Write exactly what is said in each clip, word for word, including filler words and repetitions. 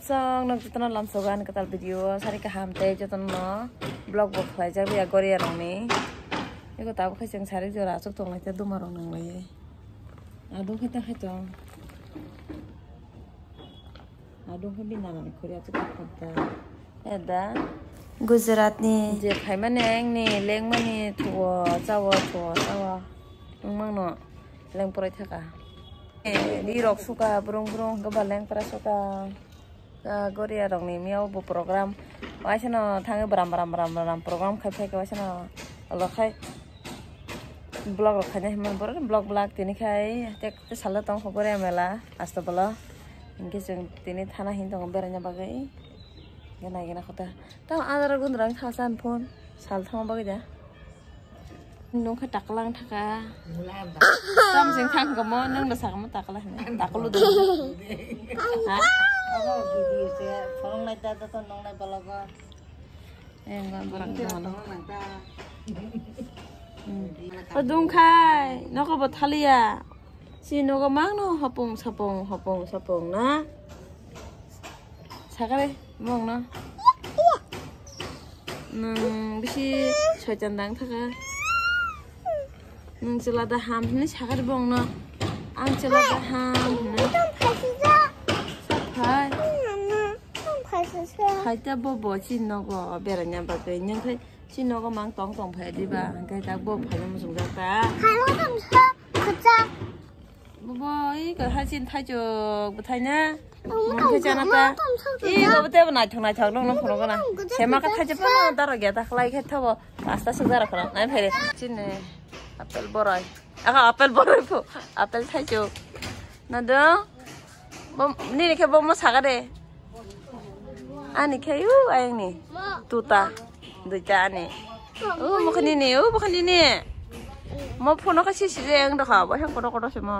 Chwng nok jotono lamsogo ani kwtal video sari kaham tei jotono vlog bo khlaijak ya Goria rokni. Eko tabuk khe chwng sari jora achuk tonglai tei duma rok nwnglai. Aduk khe ta khe chwng. Aduk khe bini nanani khuri achuk tongkha ta. Eda. Gujarat ni. Je phaimani engni lengmani thuo chawo thuo chawo. Wngmano lengporoi thaka. Eh, di rok suka, burung burung hwnkhe ba lengpra suka. Ah, Goria rokni miyao bo program. Waisano thangwi bram bram bram bram program khai phaikhe waisano olo khai vlog rok khaina hinmani borok vlog vlog tini khai tek te salo tongkha Goria mela asto bolo. Hinkhe chwng tini thana hin tongo beraina bagwi. Gana gana khota. Tamo adara gundra wngkha san phone. Sal thangma bagwi da. Nungkha takla wng thaka. Tam sing thang kamo nung da sakamo takla hini. Taklu do. Ha? Abo video se phone nai da da to nung nai balogo. Engga borang. Video dono. Phone nang ta. Hmm. O dungkhai noko bo thaliya. Si nogo mangno hopong sapong hopong sapong na. Sakare mongno. Nwng bisi soitan dang thaka. Nwng chwla da ham hwnwi sakare bongno. Ang chwla da ham hwnwi. Saphai. Haita bo bo chini nogo beraina bagwi. Nwng khai chini nogo mang tong tong phai diba. Hwnkhe ta bo phaina muchungjak ta. Bobo, i ko hai chin thaichuk bwthai na. Mungkhe chana ta. I ko bwtebo naithok naithok nung nung phunukgo na. Sema khe thaichuk phano daro gya ta khlai khe thobo. Asta suk daro khna nai phaire. Chini apple boroi. Aha, apple boroi phu. Apple thaichuk. Na do. Bom, nini khe bomo saga de. Ani khe u ayang ni. Tuta. Duita ani. U mokhe nini, u mokhe nini. Mo phono khe sisi je ang dokha, bo hang kotor kotor se mo.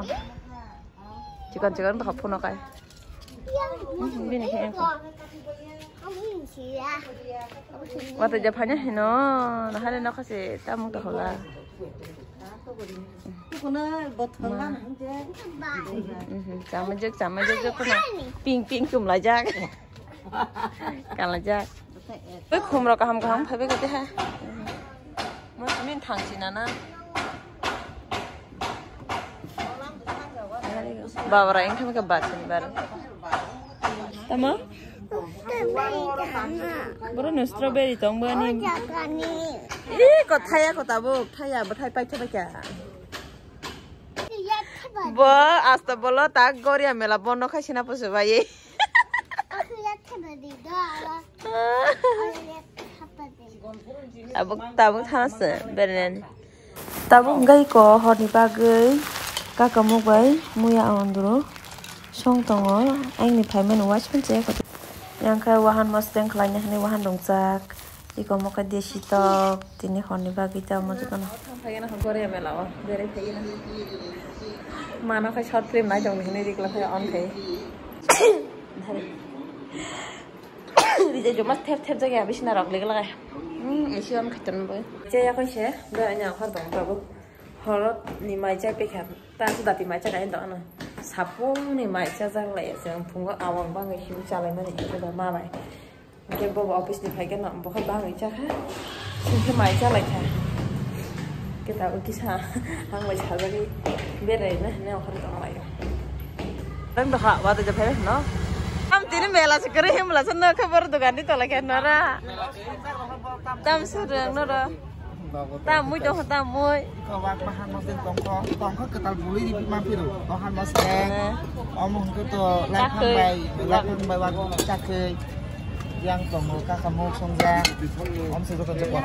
Chikon chikon dokha phono kai. Bini khe ang. Wata ja phanya hino, nahale nokha se tamung dokha la. Kuno bothor lan hwnje. Mhm, chamajak, chamajak, jotono ping ping chumlaijak. Kalajak. Oi, khumrok kaham kaham phaibai kati ha. Mo simin thang sinana. Babra engkha khe bat sini bar. Tamo? Boro no strawberry tong bani. Ih, ko thaya ko tabuk, thaya bwthai paitha paikha. Bo asta bolo tak Goria mela bono khai sina pusu bai. Tabuk tabuk thana se beren. Tabuk hwnkhe iko horni bagwi kaka muk bai muya andro song tongo, aini phaimani uaisukhe. Yang khe wahan mosteng khlaina hinwi wahan rwngjak, iko mokhe desi tok tini horni bagwi tamo jotono. Phaigena Goria mela o berai phaigena. Mano khai short film nai tong hinwi rikla khai on khai. Ride joma thep thep jagya bisna rok leg lagai. Hmm, esi on khaiton bo. Che ya koi se, be anya khar dong tabuk. Horot ni mai chai pekha. Ta su dati mai chai dong ano. Sapung ni mai cha jak lai se phungo awang bang hiu chalai mani hiu ba ma bai. Ke bo office ni phai gana bo kha bang cha kha. Sing ke mai cha lai kha. Kita uki sa ang mai cha bari berai na ne khar dong lai. Tang doha, wata je phai no. Tam tini mela se kere himla se no khabar dugan di tola khe nora. Tam su rang nora. Tam mui dong tam mui. Ko wak mahan mo den tongkho, tongkho ketal bului di ma phiro. Tohan mo se. Omo hwnkhe to lai phang bai, lai phang bai wak chakhai. Yang tongo kaka mok songja. Om se joto joto.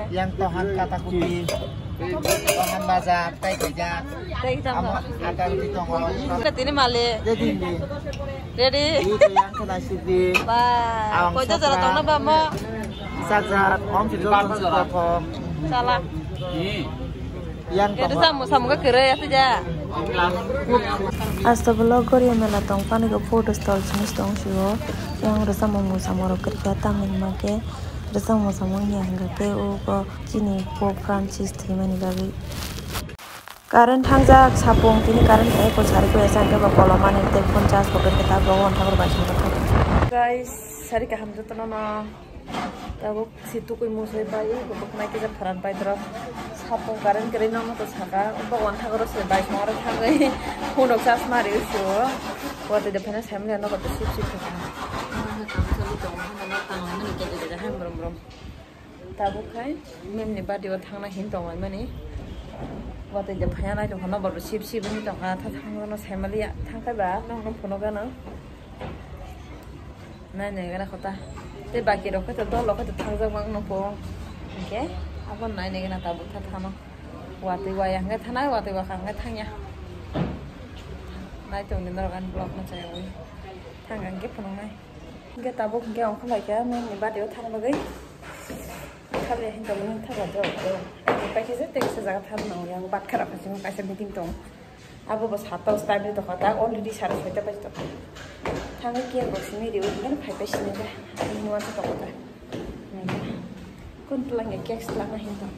Yang tohan kata kupi. Tohan baja, tai kaja. Tai kaja. Amo akan di tongo. Tini male. Jadi ni. Ready? Itu yang kena sidi. Bye. Awang kojo jara tongna ba mo. Sajat, om se joto joto. Salah. Yang tong. Samung samung ka kere ya saja. Asta vlog Goria mela tong pani ko photo stall sini tong sio. Yang rasa mung samung rok kere ya tang ni ma ke rasa mung samung ya hingga ke o ko chini Pope Francis thwi mani bagwi. Current thangjak sapung tini current hai ko sari ko esa hingke ba kolom mani tei phone charge ko khe ta bo on thakur bai song kha. Guys, sari kaham jotono no. Tabuk si tukui musui bai, buknai kisa pharan pai dorok. Sapo current kwrwi no moto saka, bokwan thagoro se bai songaro thangwi. Phone rok charge mari usu. Watwi de phano sai mani no koto sip sip thaka. Kamsa ni tong hana no tang mani kete kete hai brom brom. Tabuk khai mem ni badi o thangna hin tong mani. Watwi de phaya nai tong hana boro sip sip ni tong ha tha thang no sai mali ya thang kai ba no no phono gana. Nai nai gana kota. Te baki rok khe to dol rok khe to thangjak mang no po. Hingke abo nai nai gana tabuk tha thano. Watwi waya hingke thanai, watwi wakha hingke thangya. Nai tong ni norok ani vlog no chaywi. Thang hingke phunuk nai. Hingke tabuk hingke ongkha lai kha mem ni badi o thang bagwi. Khabe hingke mung thaga jo jo. Pai khe je te kisa jaga thang no yang bat khara phasing kaisa meeting tong. Abo bo sata o style tokha ta already sara soita baji tokha. Thangwi khe bo simi riwi hingke phai pai sini ta. Ani nuan sa tokha ta. Kun tlang ya cake tlang hin tong.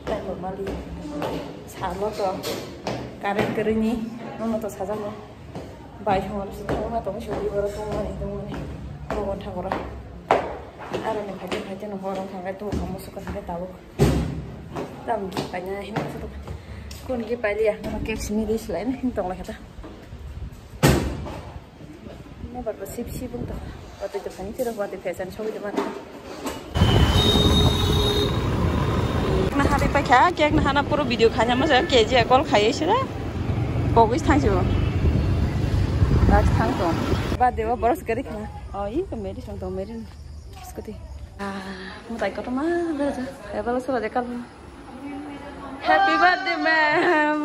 Tamo mali. Salo to. Current kwrwini. Nono to sajamo. Bai thangma se thangma tong se ui boro tong mani tong mani. Tong thangora. Aro ni phaite phaite no horo thangkai tong kamo suka thangkai tabuk. Tam ki paina hin suka. Kun ki pailiya. Nono cake simi ris lai hin tong lai kata. Nebar bo sip sip wng tong. Watwi tongthani tiro watwi phesan sogwi tongmani. Cake no hadi paikha, cake no hana puro video khaina masa K G a call khaiwi sida. Pogwi thangsi bo. Dak thang tong. Ba dewa boros gari khana. Oh, i ko meri sang tong meri. Scooty. Ah, mutai kotorma belaja. Ebala sura de kal. Happy birthday, ma'am.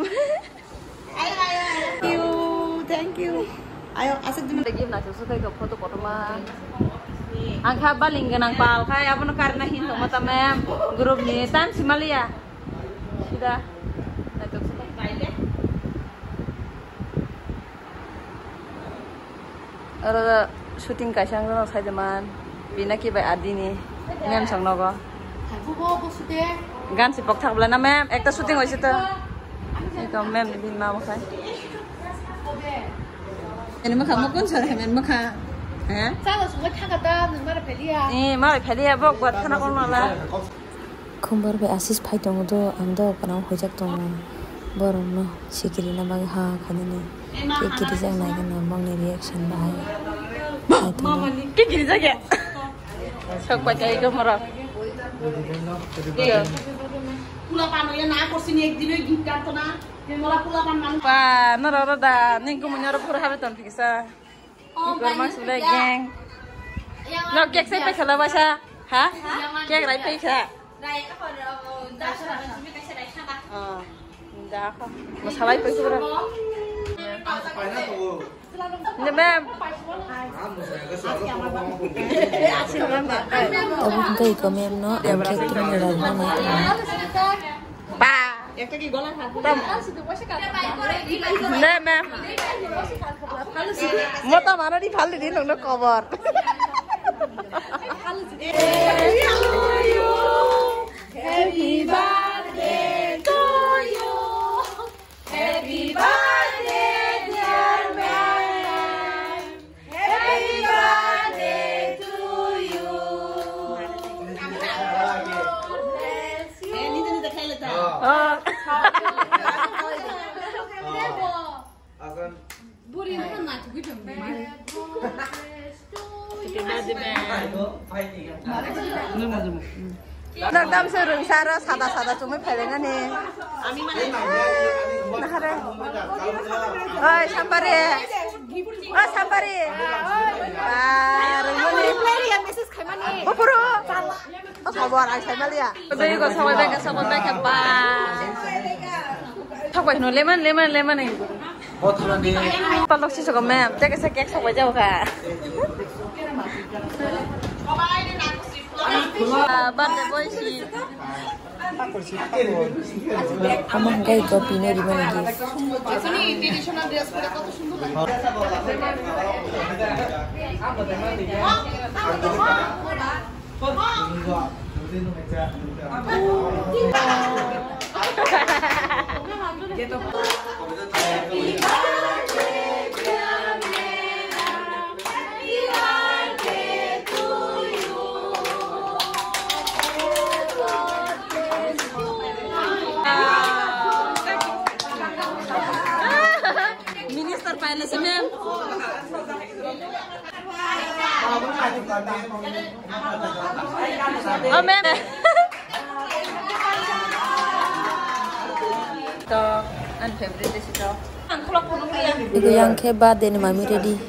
Thank you, thank you. Ayo, asik dum. Gift naisuk sukai kok photo kotorma. Ang kha baling ganang pal khai abono karna hin tongma ta ma'am. Group ni tan simaliya. Sida. Naisuk sukai. Oro shooting kaisa wngwi rw sai de man. Pinaki bai Adi ni mem song nogo. Gan si pok thak bwlai na mem, ekta shooting hoise to. Ekdom mem ni bini ma mokhai. Ani mokha mo kun sar hemen mokha. He? Chala sunga thaka ta, nang mara pheliya. Eh, mara pheliya, bok bok thana kon mala. Khumbar bai Asis phai tongo do, ang do kanao hoijak tongo. Borokno sikirina bagwi ha khainani. Khe kirijak nai gana bongni reaction bahai. Hai tongo. Khe kirijak ya? Sok pai kai gomoro. Pula pano ya na korsini ek din oi gift karto na. Mora pula pan man. Pa, norok da, ning kumui norok pura habe ton phiksa. Gorma sule gang. No cake sai paikha la baisa. Ha? Cake rai paikha. Masalai paikha bro. Ne ma'am. Abo hingke iko ma'am no ang cake tumani rajma nai tongmani. Ba. Tam. Ne, ma'am. Mota mana di phal di nongno kobor. Happy birthday to you. Happy birthday, dear ma'am. Happy birthday to you. Bless you. Oh. Buri na na tugui tong. Happy birthday, ma'am. Ekdam se rwngsa aro sada sada chumui phailai nani. Nahare. Oi, Sampari. Oi, Sampari. Ba, rwngmani. Bupuru. O khobor, ang saimaliya. Bego sabai beka, sabai beka, ba. Sabai no, lemon, lemon, lemon. Palok si soko ma'am, teke sa cake sok bai jabo kha. Ah, birthday boy si. Amo hingke iko pino rimani gift. Oh, man. To, ang favorite si to. Iko yang khe birthday ni mami ready.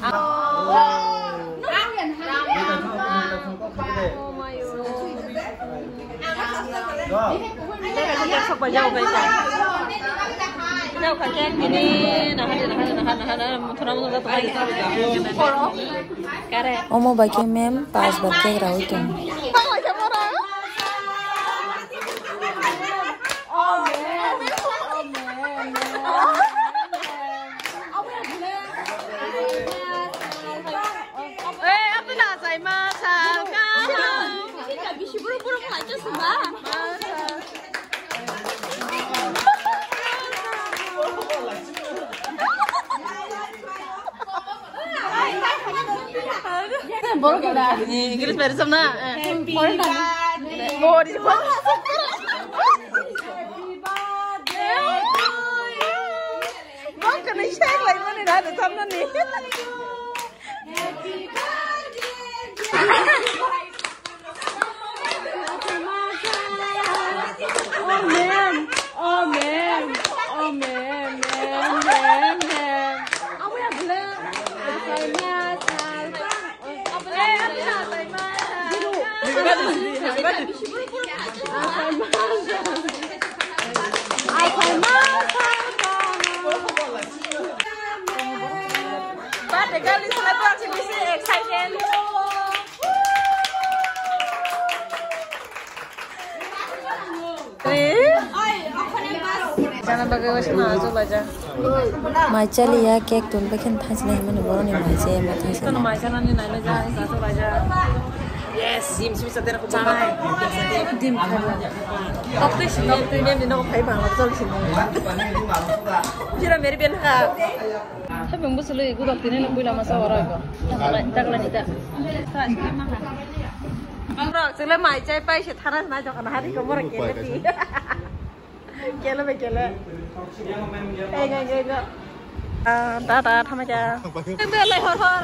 Omo bai khe mem pas bar cake rawi tongo. English bai rwchapna? Happy birthday. Body. Bok kwrwi seng lai mani na rwchapnani. Happy birthday. Oh, man. Oh, man. Oh, man, man, man, man. Birthday girl is my birthday, is excited. Jana bagwi waisa na achuk laijak. Mai chaliya cake tun bai khe thaisla himani boroni mai chaya ma thaisla. Kono mai chanani naina ja, achuk laijak. Yes, dim simi satena ko chanai. Dim khaila. Tokte sini, tui mem dino khai bang la chol sini. Jira meri ben ha. Hai bang busului gudok tini no puila masa oro ko. Takla, takla ni ta. Bro, chule mai chai pai se thana na jok na hari ko mora kele pi. Kele be kele. Ego, ego, ego. Ah, ta, ta, thama ja. Ego, lai hor, hor.